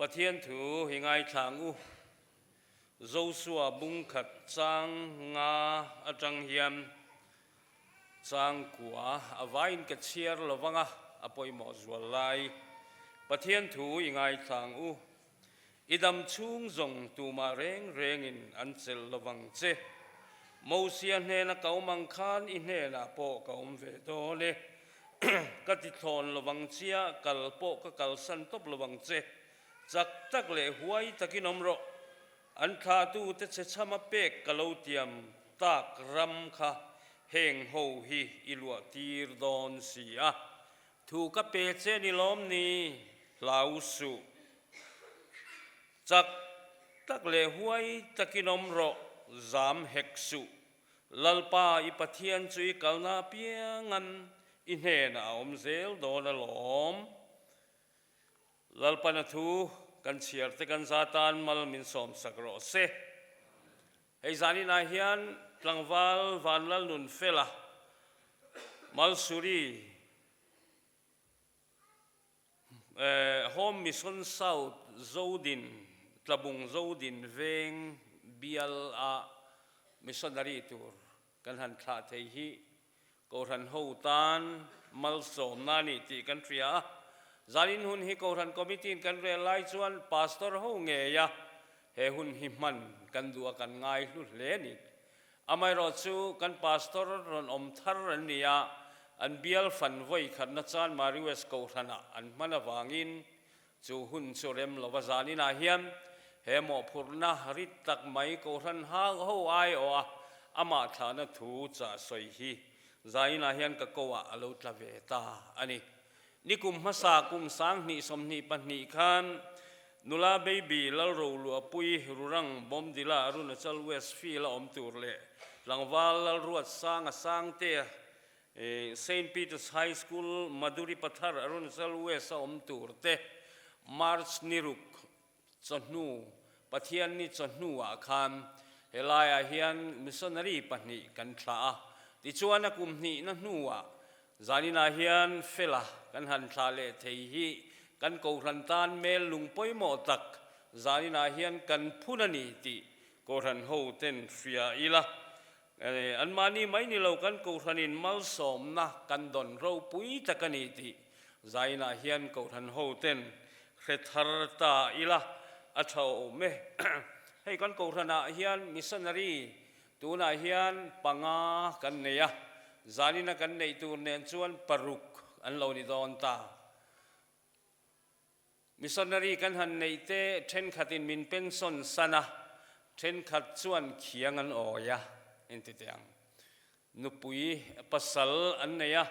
Pathian thu hi ngaithla ang u. Josua bungkhat chang nga atang hian chang kua a vaiin ka chhiar lo vang a, a pawimawh zual lai. Pathian thu i ngaithla ang u. I dam chhung zawng tumah reng rengin an chelh lo vang che. Mosia hnena ka awm ang khan i hnenah pawh ka awm ve dawn e. Ka ti thlawn lo vang chia, kal pawh ka kalsan tawp lo vang che. Chak tak leh huai takin awm rawh. An thlahtute che chhama pek ka lo tiam tak ram kha heng ho hi i luah tir dawn si a. Thu ka pe che ni lawm ni? Hlau suh. Chak tak leh huai takin awm rawh, zam hek suh. Lalpa i Pathian chu i kalna apiangan i hnenah a awm zel dawn alawm. Lalpana thu kan chhiar te kan za tan mal min sawmsak rawh se. Hei zaninah hian tlangval Vanlalnunfela, Malsuri, Home Mission South Zodin, Tlabung Zodin veng bial a missionary tur kan han thlah thei hi Kohhran ho tan malsawmna a ni tih kan hria a. Zanin hun hi Kohhran Committee in kan rel lai chuan Pastor ho ngeia he hun hi hman kan duh a kan ngai hlu hle a ni. Amaherawh chu kan Pastor rawn awm thar an ni a, an bial fan vawi khatna chuan Mari West Kohhranah an hman avangin chu hun chu rem lova zaninah hian he mawhphurhna rit tak mai Kohhran ho aiawh a amah thlahna thu chah sawi hi zaninah hian ka koah a lo tla ve ta a ni. Nikum hmasa kum 2022 khan nula baby Lalroluahpui Rurang Bomdila Arunachal West Field a awm tur leh tlangval Lalruatsanga Sangtea Saint Peter's High School Madhuri Pathar Arunachal West a awm tur te March ni ruk chawhnu Pathianni chawhnuah khan helaiah hian missionary pahnih kan thlah a, tichuan a kum hnihna hnuah Zaninah hian Fela kan han thlah leh thei hi kan Kohhran tan mel lung pawimawh tak zaninah hian kan phun a ni tih Kohhran ho ten hria ila. Anmahni mai ni lo kan Kohhranin malsawmna kan dawn ropui tak a ni tih zaninah hian Kohhran ho ten hre thar ta ila a tha awm e. Hei kan Kohhranah hian missionary Tunah hian panga kan nei a, zanina kan neih tur nen chuan paruk an lo ni dawn ta. Missionary kan han neih te thenkhatin min pension san a, thenkhat chuan khiang an awi a, inti teh ang. Nupui pasal an nei a,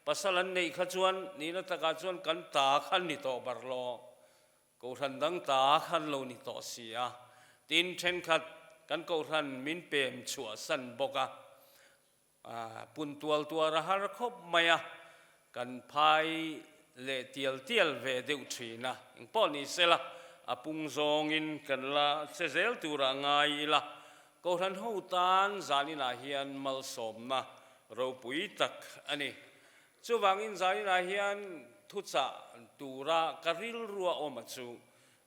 pasal an neih kha chuan nihna takah chuan kan ta kha ni tawh bar lo. Kohhran dang ta khan lo ni tawh si a, tin thenkhat kan kohhran min pem chhuahsan bawk a, pun tual tuar a har khawp mai a, kan phai leh tial tial ve deuh thin a, engpawh ni sela a pung zawngin kan la che zel turah ngai ila, kohhran ho tan zaninah hian malsawmna ropui tak a ni. Chuvangin zaninah hian thuchah tura ka rilrua awma chu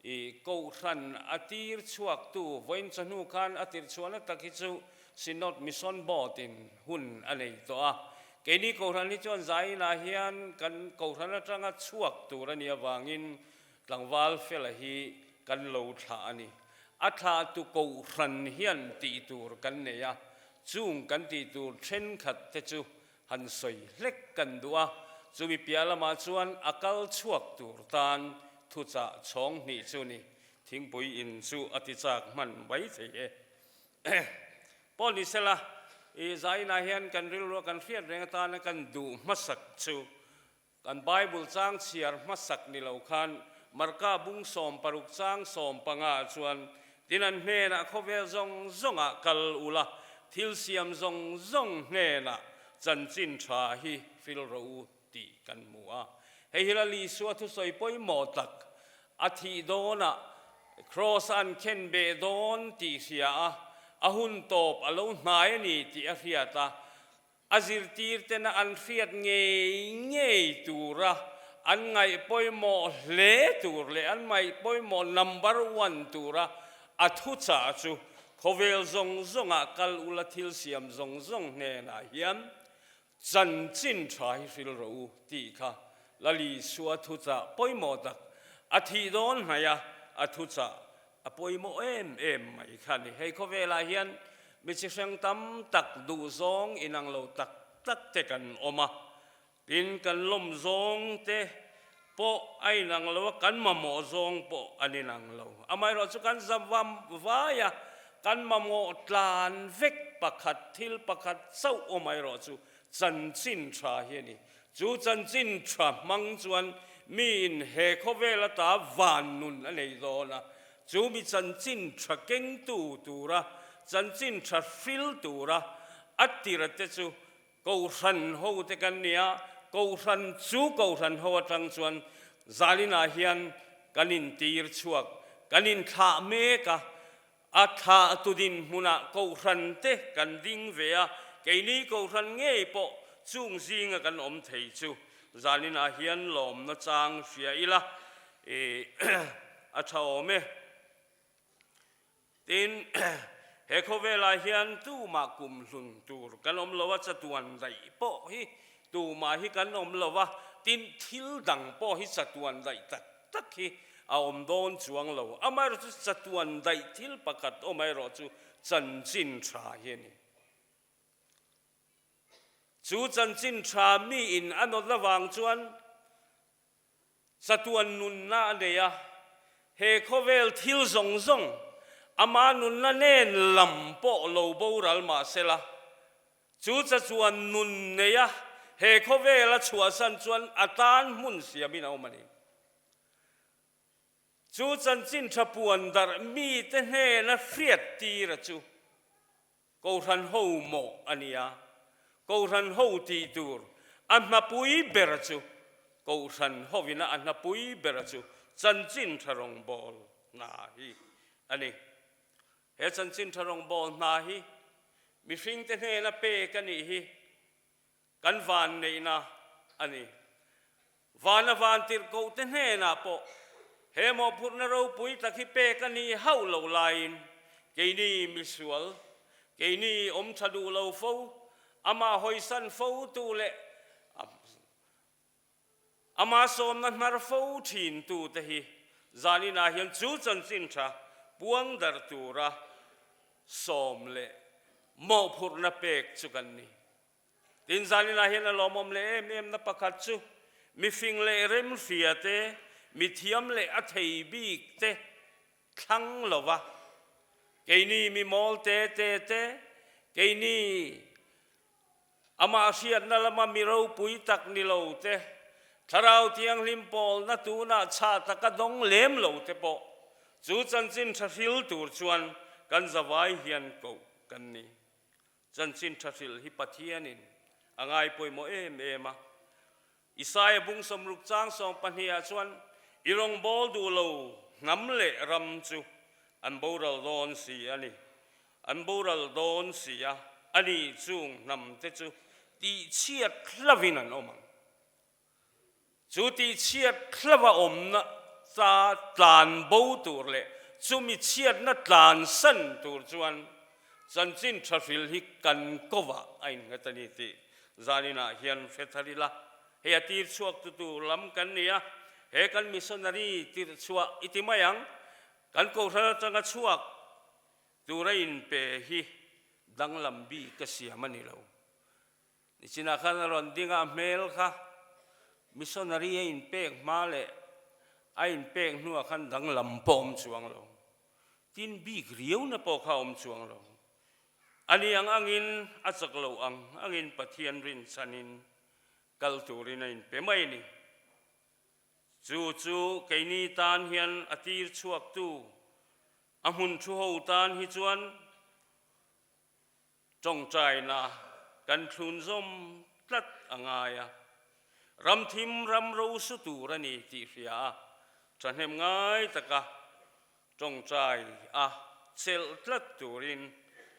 i Kohhran a tir chhuaktu vawiin chawhnu khan a tir chhuahna tak hi chu Synod Mission Board in hun a nei tawh a. Keini Kohhran hi chuan zaninah hian kan Kohhran atanga chhuak tur a nih avangin tlangval fela hi kan lo thlah a ni. A thlahtu Kohhran hian tih tur kan nei a, chung kan tih tur thenkhat te chu Han sawi hlek kan duh a, chumi piah lamah chuan a kal chhuak tur tan thuchah chhawng hnih chu ni thingpui in chu a ti chak hman mai thei e. Paul ni sela, i zainah hian kan rilrua kan hriat reng atana kan duh hmasak chu Kan Bible chang chhiar hmasak ni lo khan Marka bung 16 chang 15 ah chuan, Tin an hnenah khawvel zawng zawngah kal ula, thil siam zawng zawng hnenah chanchin tha hi hril rawh u tih kan hmu a. Hei hi Lal Isua thusawi pawimawh tak, a thih dawnah Kraws a an khen beh dawn tih hria a, a hun tawp a lo hnai a ni tih a hriat a, A zirtirtena an hriat ngei ngei tura an ngaih pawimawh hle tur leh an ngaih pawimawh number one tura a thuchah chu khawvel zawng zawngah kal ula thil siam zawng zawng hnenah hian Chanchin tha hi hril rawh u tih kha Lalisua thuchah pawimawh tak a thih dawn hnaih a, a thuchah a pawimawh em em mai kha a ni. Hei khawvelah hian mi chi hrang tam tak duhzawng inang lo tak tak te kan awm a, tin kan lawm zawng te pawh a inang lo a, kan mamawh zawng pawh an inang lo. Amaherawhchu kan zavam vai a, kan mamawh tlan vek pakhat thil pakhat chauh awmaherawhchu chanchin tha hi a ni. Chu chanchin tha hmang chuan miin he khawvel ata van nun a nei dawn a, chu mi chanchin tha kengtu tura, chanchin tha hril tura a tira te chu Kohhran ho te kan ni a, Kohhran chu Kohhran ho atang chuan zalinah hian kan intir chhuak, kan inthlah mek a, a thlah tu dinhmunah Kohhran te kan ding ve a, keini Kohhran ngei pawh chung zinga kan awm thei chu zalinah hian lawmna chang hria ila a tha awm e. Tin, he khawvelah hian tumah kum hlun tur kan awm lo a, chatuan daih pawh hi tumah hi kan awm lo a, tin thil dang pawh hi chatuan daih tak tak hi a awm dawn chuang lo. Amaherawhchu chatuan daih thil pakhat awmaherawh chu chanchin tha hi a ni. Chu chanchin tha miin a nawt avang chuan Chatuan nunna a nei a, he khawvel thil zawng zawng ama nunna nen lam pawh lo boral mah sela, chu chatuan nun nei a, he khawvel a chhuahsan chuan a tan hmun siamin a awm a ni. Chu chanchin tha puan darh mite hnena hriattira chu Kohhran ho mawh a nia. Kohhran ho tih tur a hnapui bera chu Kohhran hovina a hnapui bera chu chanchin tha rawngbâwl hna hi a ni. He chanchin tha rawngbâwl hna hi mihringte hnena pek a nih hi kan vanneihna a ni. Vana vantirhkohte hnenah pawh he mawhphurhna ropui tak hi pek a nih hauh loh laiin keini misual, keini awm tha duh lo fo, amah hawisan fo tu leh amah sawmna hnar fo thin tute hi zaninah hian chu chanchin tha puang darh tura sawm leh mawhphurhna pek chu kan ni. Tin, zaninah hian a lawmawm leh em em na pakhat chu mifing leh remhria te, mithiam leh a thei bik te thlang lo va, keini mi mawl te te te, keini amah hriatna lama mi ropui tak ni lo te, Thlarau Thianghlim pawlna tunah chhah taka dawng lem lo te pawh chu chanchin tha hril tur chuan kan zavai hian koh kan ni. Chanchin tha hrilh hi Pathianin a ngai pawimawh em em a. Isaia bung sawmruk chang 12 ah chuan, I rawngbâwl duh lo hnam leh ram chu an boral dawn si a ni. An boral dawn si a, ani chung hnamte chu tihchhiat hlavin an awm ang. Chu tihchhiat hlauha awmna ta tlan bo tur leh chumi chhiatna tlansan tur chuan chanchin tha hril hi kan kovah a innghet a ni tih zaninah hian hre thar ila. Hei a tir chhuak tu tur lam kan ni a, he kan missionary tirhchhuah i ti mai ang, kan kohhran atanga chhuak tura inpe hi danglam bik a siam a ni lo. Nichinah khan a rawn ding a, a hmel kha missionary a inpek hma leh a inpek hnuah khan danglam pawh a awm chuang lo. Tin, bik riauna pawh kha a awm chuang lo. Ani ang angin a chak lo ang angin Pathian rinchhanin kal turin a inpe mai a ni. Chu chu keini tan hian a tir chhuaktu a hmun thu ho tan hi chuan Tawngtaina kan thlunzawm tlat a ngai a, ram thim ram ro su tur a ni tih hria a, thahnem ngai taka tawngtai a chelh tlat turin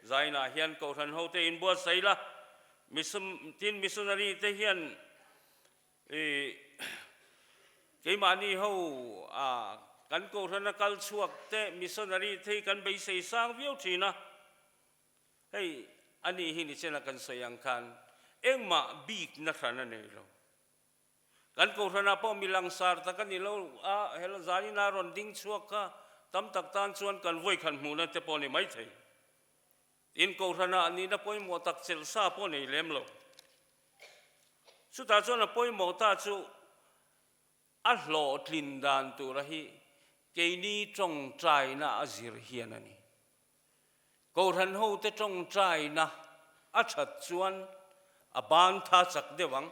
zainah hian Kohhran hote inbuatsaih la, tin missionary te hian i. Keimahni ho a kan Kohhrana kal chhuak te missionary te hi kan beisei sang viau thin a. Hei ani hi nichena kan sawi ang khan engmah bikna hran a nei lo. Kan Kohhranah pawh mi langsar tak a ni lo a, hel zanina rawn ding chhuak kha tam tak tan chuan kan vawikhat hmuhna te pawh a ni maithei. Tin, Kohhranah nihna pawimawh tak chelh sa pawh nei lem lo. Chutah chuan a pawimawh ta chu a hlawhtlin dan tura hi keini tawngtaina a zir hian a ni. Kohhran hote tawngtaina a that chuan a ban tha chak deuh ang,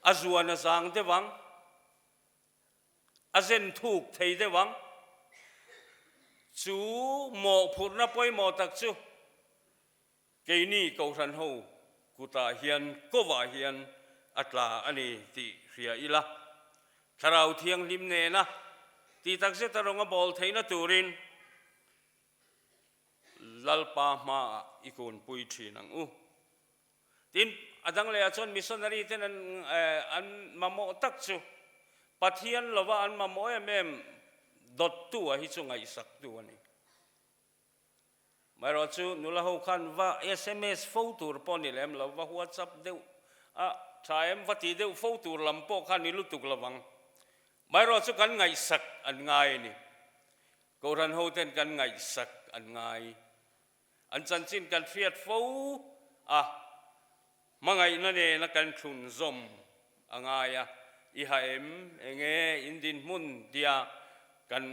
a zuan a zang deuh ang, A zen thuk thei deuh ang. Chu mawhphurhna pawimawh tak chu keini Kohhran ho kutah hian kovah hian a tla a ni tih hria ila, Thlarau Thianghlim nena tih takzeta rawng a bawl theihna turin Lalpa hmaah i kunpui thin ang u. Tin, a dang lehah chuan missionary ten an an mamawh tak chu Pathian lova an mamawh em em dawttu a hi chu ngaihsaktu a ni. Amaherawh chu nula ho khan va sms fo tur pawh ni lem lo, va whatsapp deuh a tha em va tih deuh fo tur lam pawh kha ni lutuk lovang. Amaherawh chu kan ngaihsak an ngai a ni. Kohhran ho ten kan ngaihsak an ngai. An chanchin kan hriat fo a, hmangaihna nena kan thlun zawm a ngai a, i ha em enge in dinhmun tia kan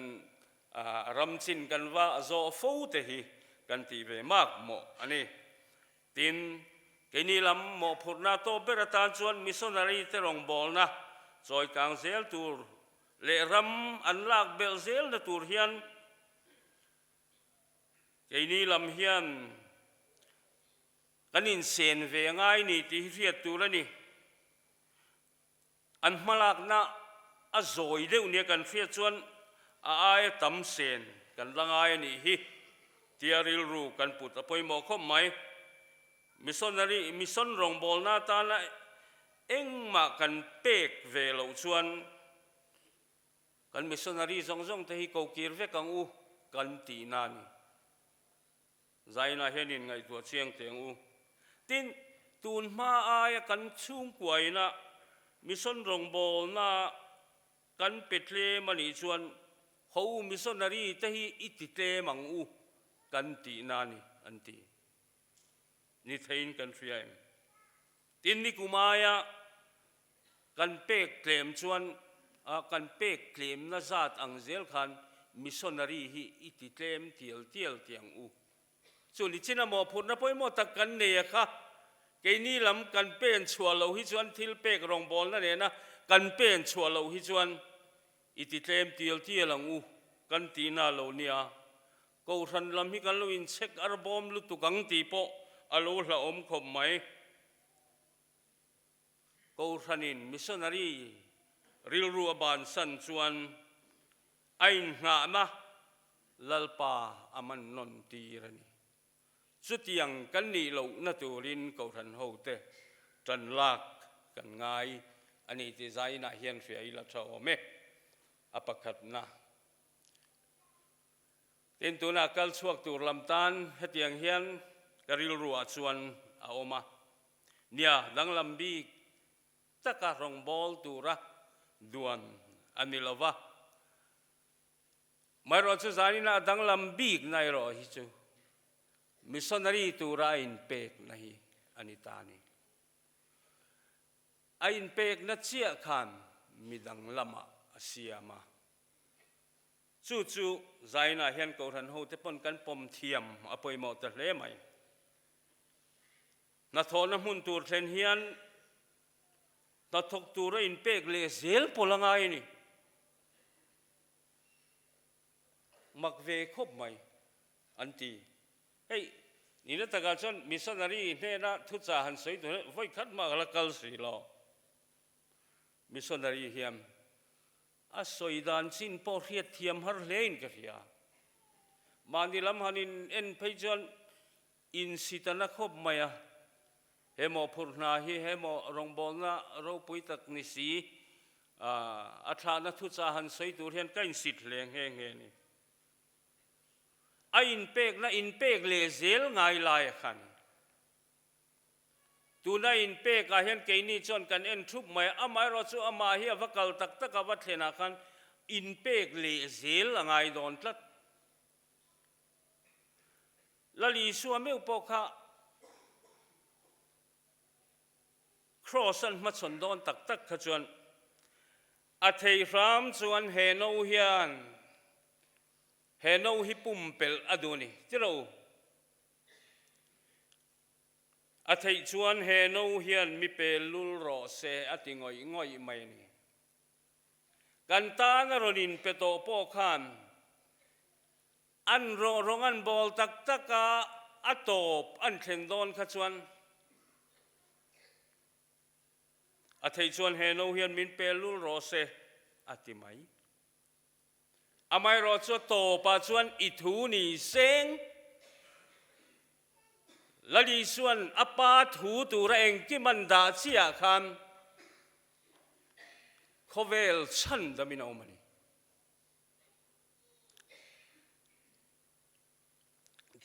ram chin kan va zawh fo te hi kan tih ve mak mawh a ni. Tin, keini lam mawhphurhna tawp ber atan chuan missionary te rawngbawlna chawikang zel tur leh ram an lak belh zelna tur hian Keini lam hian kan insen ve ngai ni tih hi hriat tur a ni. An hmalakna a zawi deuh nia kan hriat chuan a aia tam sen kan la ngai a nih hi tia rilru kan put a pawimawh khawp mai. Missionary, mission rawngbawlna atana engmah kan pek ve loh chuan Kan missionary zawng zawng te hi ko kir vek ang u kan tihna a ni. Zainah hian in ngaihtuah chiang teh ang u. Tin, tun hma aia kan chhungkuaina mission rawngbawlna kan pe tlem a nih chuan ho u missionary te hi i ti tlem ang u kan tihna a ni an ti. Ni theiin kan hria em? Tin, nikum aia Kan pek tlem chuan kan pek tlemna zat ang zel khan missionary hi i ti tlem tial tial tih ang u. Chu ni chin a mawhphurhna pawimawh tak kan nei a kha. Keini lam kan pen chhuah loh hi chuan thil pek rawngbawlna nena kan pen chhuah loh hi chuan i ti tlem tial tial ang u kan tihna lo nia. Kohhran lam hi kan lo inchhek arbawm lutuk ang tih pawh a lo hlauhawm khawp mai. Kohhranin missionary rilru a bansan chuan a inngahna Lalpa a man nawn tir a ni. Chutiang kan nih lohna turin Kohhran hote tan lak kan ngai a ni tih zainah hian hria ila tha awm e. A pakhatna. Tin, tunah kal chhuak tur lam tan hetiang hian ka rilruah chuan a awm a. Nia, danglam bik taka rawngbâwl tura duan a ni lo va. Amaherawhchu chu zanina a danglam bikna erawh hi chu missionary tura a inpekna hi a ni ta a ni. A inpekna chiah khan midang lamah a siam a. Chu chu Zainah hian Kohhran hote pawn kan pawm thiam a pawimawh ta hle mai. Hnathawhna hmun tur thlen hian hnathawk tura inpek leh zel pawl a ngai a ni. Mak ve khawp mai an ti. Hei, nihna takah chuan missionary hnena thuchah han sawi tur hian vawi khat mah ka la kal si lo. Missionary hian A sawi dan chin pawh hriat thiam har hle in ka hria. Mahni lam han in en phei chuan insitana khawp mai a. He mawhphurh hna hi he maw rawngbawlna ropui tak ni si a thlahna thuchah han sawi tur hian ka insit hle nghe nghe a ni. A inpekna inpek leh zel ngai lai a kha a ni. Tuna inpekah hian keini chuan kan en thup mai a, amaherawh chu amah hi a va kal tak tak a va thlenah khan inpek leh zel a ngai dawn tlat. Lal Isua meuh pawh kha Kraws an hmachhawn dawn tak tak kha chuan a thei hram chuan he no hian he no hi pumpelh a duh a ni tiro. A theih chuan he no hian mi pel lul rawh se a ti ngawih ngawih mai a ni. Kan tan a rawn inpe tawh pawh khan An rawh rawng an bawl tak tak a, a tawp an thlen dawn kha chuan a theih chuan he no hian min pel lul rawh se a ti mai. Amaherawh chu a tawpah chuan i thu ni seng Lal Isua'n a pa thu tura engkim an dah chiah khan khawvel chhandamin a awm a ni.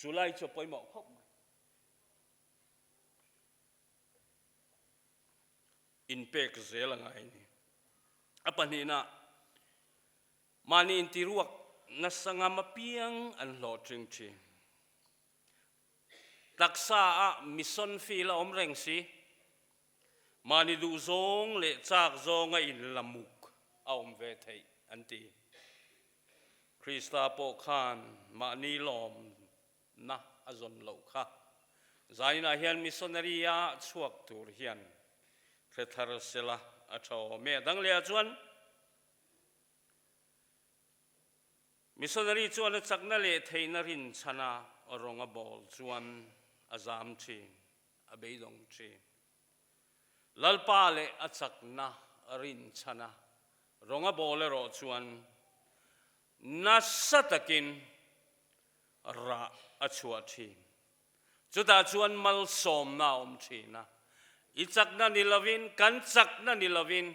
Chu lai chu a pawimawh khawp mai. Inpek zel a ngai a ni. A pahnihna, mahni intiruak nasa ngam apiang an hlawhtling thin. Taksa ah mission field a awm reng si. Mahni duh zawng leh chak zawnga inlamuk a awm ve theih an ti. Krista pawh khan mahni lawmna a zawn loh kha. Zainah hian missionary a chhuak tur hian hre thar sela a tha awm e. A dang lehah chuan Missionary chuan a chakna leh theihna rinchhana rawng a bawl chuan a zam thin, a beidawng thin. Lalpa leh a chakna rinchhana rawng a bawl erawh chuan nasa takin rah a chhuah thin. Chutah chuan malsawmna a awm thin a, i chakna ni lovin, kan chakna ni lovin,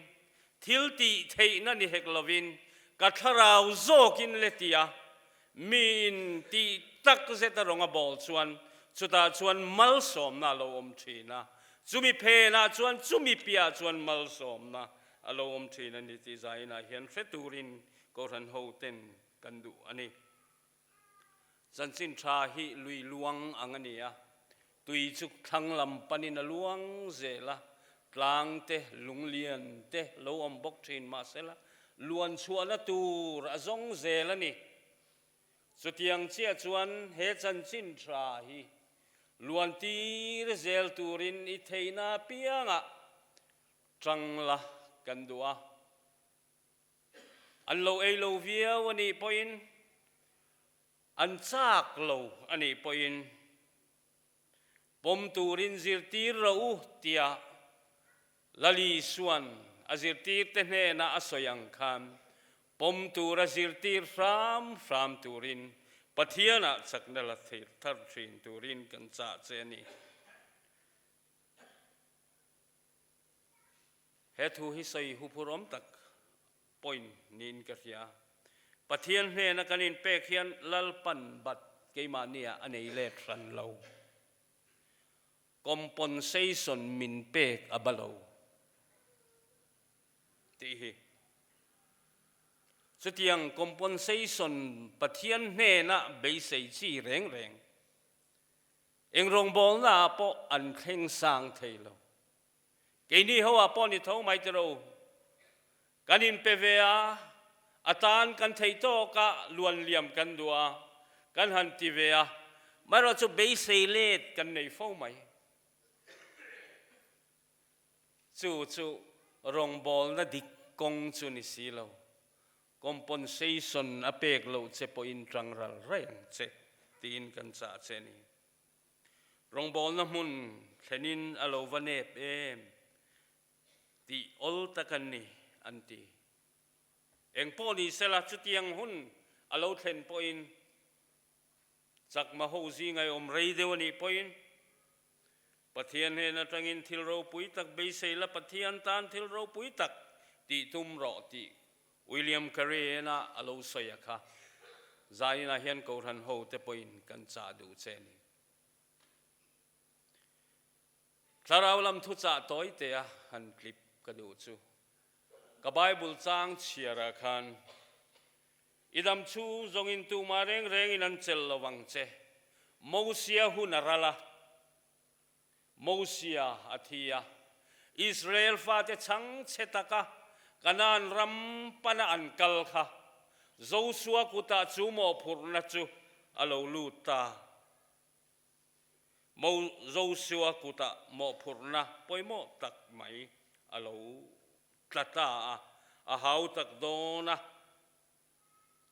thil tih theihna ni hek lovin, ka thlarau zawkin le tia miin tih tak zet a rawng a bawl chuan chutah chuan malsawmna a lo awm thin a, chumi phenah chuan chumi piahah chuan malsawmna a lo awm thin a ni tih zainah hian hre turin Kohhran hoten kan duh a ni. Chanchin tha hi lui luang ang a ni a, tui chu thlang lam panin a luang zel a, tlang te, lunglian te lo awm bawk thin mahsela luan chhuahna tur a zawng zel a ni. Chutiang chiah chuan he chanchin tha hi luan tir zel turin i theihna apiangah tang la kan duh a. An lo ei lo viau a nih pawhin, an chak lo a nih pawhin pawm turin zirtir rawh u tia Lal Isua'n a zirtirte hnena a sawi ang khan pawm tura zirtir hram hram turin Pathianah chakna la thar thin turin kan chah che a ni. He thu hi sawi huphur awm tak point niin ka hria. Pathian hnena kan inpek hian Lalpan bat keimahnia a nei let hran lo. Compensation min pek a ba lo tih hi. Chutiang compensation Pathian hnena beisei chi reng reng eng rawngbawlna ah pawh an thleng sang thei lo. Keini ho ah pawh ni tho mai tiro. Kan inpe ve a, a tan kan theih tawk a luan liam kan duh a, kan han ti ve a, marawh chu beisei let kan nei fo mai. Chu chu rawngbawlna dik kawng chu ni si lo. Compensation a pek loh che pawhin tang ral reng che tiin kan chah che a ni. Rawngbawlna hmun thlenin a lo va nep em tih awl tak an ni, an ti. Eng pawh ni sela chutiang hun a lo thlen pawhin chakma ho zinga i awm rei deuh a nih pawhin. Pathian hnen atangin thil ropui tak beisei la, Pathian tan thil ropui tak tih tum rawh tih William Carey-a a lo sawi a kha. Zainah hian Kohhran hote pawhin kan chah duh che a ni. Thlarau lam thuchah tawi tea han tlip ka duh chu ka Bible chang chhiarah khan i dam chhung zawngin tumah reng rengin an chelh lo vang che. Mosia hun a ral a, Mosia a thi a, Israel fate chhang chhe taka Kanaan ram pana an kal kha Josua kutah chu mawhphurhna chu a lo lut ta. Mo Josua kutah mawhphurhna pawimawh tak mai a lo tla ta a, a hau tak dawn a,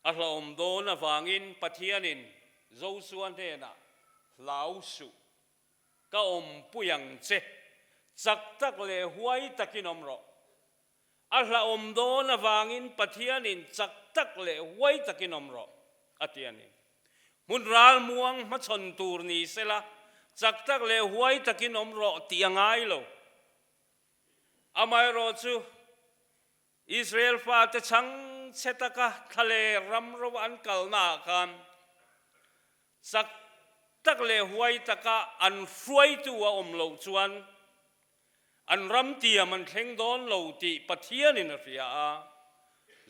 a hlauhawm dawn avangin Pathianin Josua hnenah, Hlau suh, ka awmpui ang che, chak tak leh huai takin awm rawh. A hlauhawm dawn avangin Pathianin chak tak leh huai takin awm rawh, a ti a ni. Hmun ralmuang hmachhawn tur ni sela, chak tak leh huai takin awm rawh tih a ngai lo. Amaherawhchu, Israel fate chhangchhe taka thlaler ram ro an kalnaah khan chak tak leh huai taka an hruaitu a awm loh chuan An ram tiam an thleng dawn lo tih Pathianin a hria a,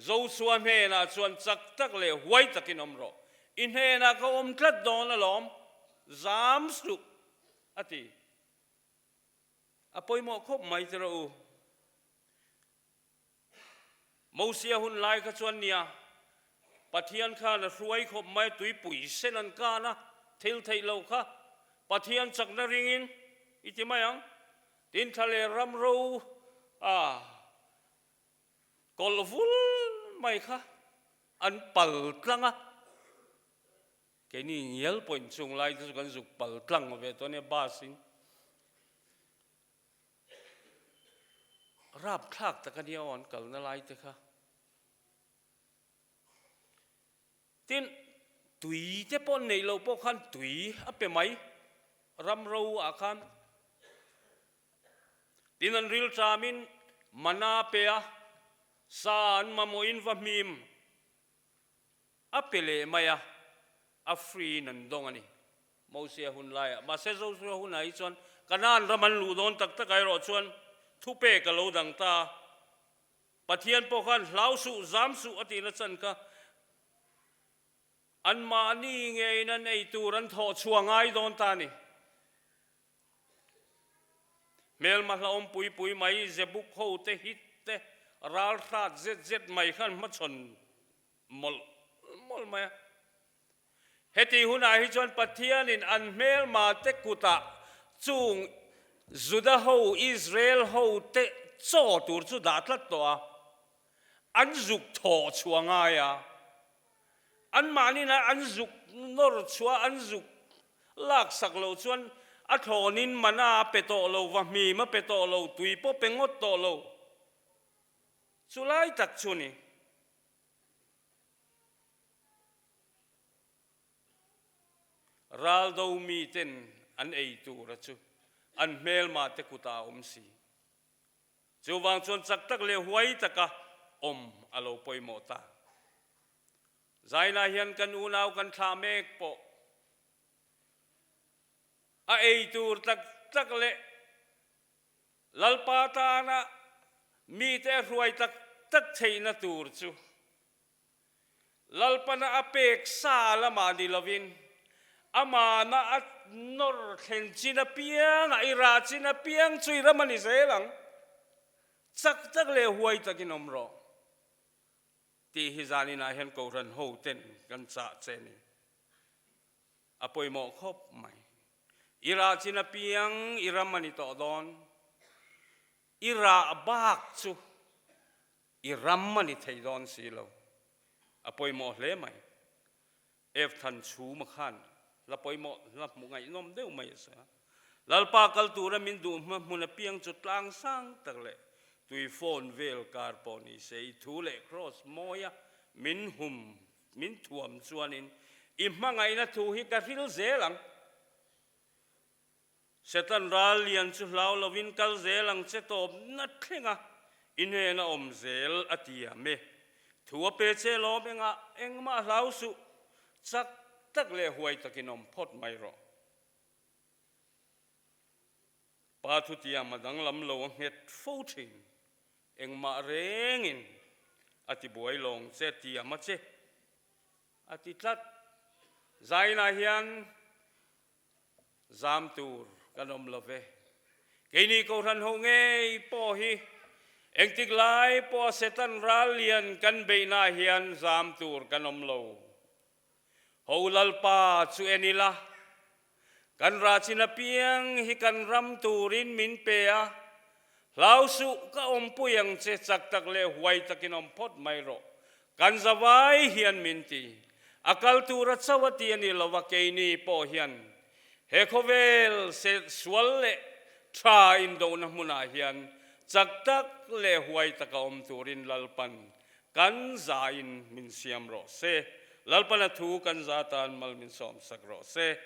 Josua hnenah chuan chak tak leh huai takin awm rawh, i hnenah ka awm tlat dawn alawm, zam suh, a ti. A pawimawh khawp mai ti rawh u. Mosia hun lai kha chuan nia, Pathian khan a hruai khawp mai, tuipui sen an kan a, thil theih lo kha Pathian chakna ringin i ti mai ang. Tin thla leh ram ro a kawlh vul mai kha an pal tlang a, keini ngial pawh inchung lai te chu kan zuk pal tlang ve tawh ania bus in. Rapthlak tak a nia aw an kalna lai te kha. Tin, tui te pawh neih loh pawh khan tui a pe mai ram ro ah khan. Tin, an rilṭamin mana pe a, sa an mamawhin va hmim A pe leh mai a, a free in an dawng a ni. Mosia hun laiah. Mahse Josua hunah hi chuan Kanaan ram an luh dawn tak takah erawh chuan thupek a lo dang ta a. Pathian pawh khan hlau suh, zam suh a tihna chan kha anmahni ngeiin an ei tur an thawh chhuah ngai dawn ta a ni. Hmelma hlauhawm pui pui mai, Zebuk ho te, Hit te, ral hrat zet zet mai khan hmachhawn mawlh mawlh mai a. Heti hunah hi chuan Pathianin an hmelma te kutah chung Juda ho, Israel ho te chaw tur chu dah tlat tawh a, an zuk thawh chhuah ngai a. Anmahni lai an zuk nawr chhuah, an zuk laksak loh chuan a thlawnin mana a pe tawh lo, vahmim a pe tawh lo, tui pawh pe ngawt tawh lo. Chu lai tak chu ni. Raldo miten an ei tura chu an hmelma te kutah a awm si. Chuvang chuan chak tak leh huai taka awm a lo pawimawh ta. Zaina hian kan unau kan thlah mek pawh a ei tur tak tak leh Lalpa tana mite a hruai tak tak theihna tur chu Lalpana a pek sa lamah ni lovin amahna a nawr thlen chin apiang, a i rah chin apiang chu i ram a ni zel ang. Chak tak leh huai takin awm rawh tih hi zaninah hian Kohhran hoten kan chah che ni. A pawimawh khawp mai. I rah chin apiang i ram a ni tawh dawn. I rah bak chu I ram a ni thei dawn si lo. A pawimawh hle mai. F Than Chhuma khan hla pawimawh hla hmuh ngaihnawm deuh mai a sawi a. Lalpa kal tura min duh hma hmun apiang chu tlang sang tak leh tui phone vel kar pawh ni se i thu leh kraws mawia min hum min thuam chuanin i hmangaihna thu hi ka hril zel ang. Setan ral lian chu hlau lovin kal zel ang che tawp na thleng a, i hnen a awm zel a ti a me. Thu a pe che lawm engah engmah hlau suh, chak tak leh huai takin awm phawt mai rawh. Pa thutiam a danglam lo a nghet fo thin, engmah rengin a ti buai lawng che tiam a che a ti tlat. Zainah hian Zam tur kan awm lo ve. Keini Kohhran ho ngei pawh hi engtik lai pawha Setan ral lian kan beihnaah hian zam tur kan awm lo. Ho Lalpa chu en ila, kan rah chin apiang hi kan ram turin min pe a, hlau suh ka awmpui ang che chak tak leh huai takin awm phawt mai rawh. Kan zavai hian min ti. A kal tura chauh a ti a ni lova keini pawh hian he khawvel sual leh tha indohna hmunah hian chak tak leh huai taka awm turin Lalpan kan zain min siam rawh se. Lalpan a thu kan za tan mal min sawmsak rawh se.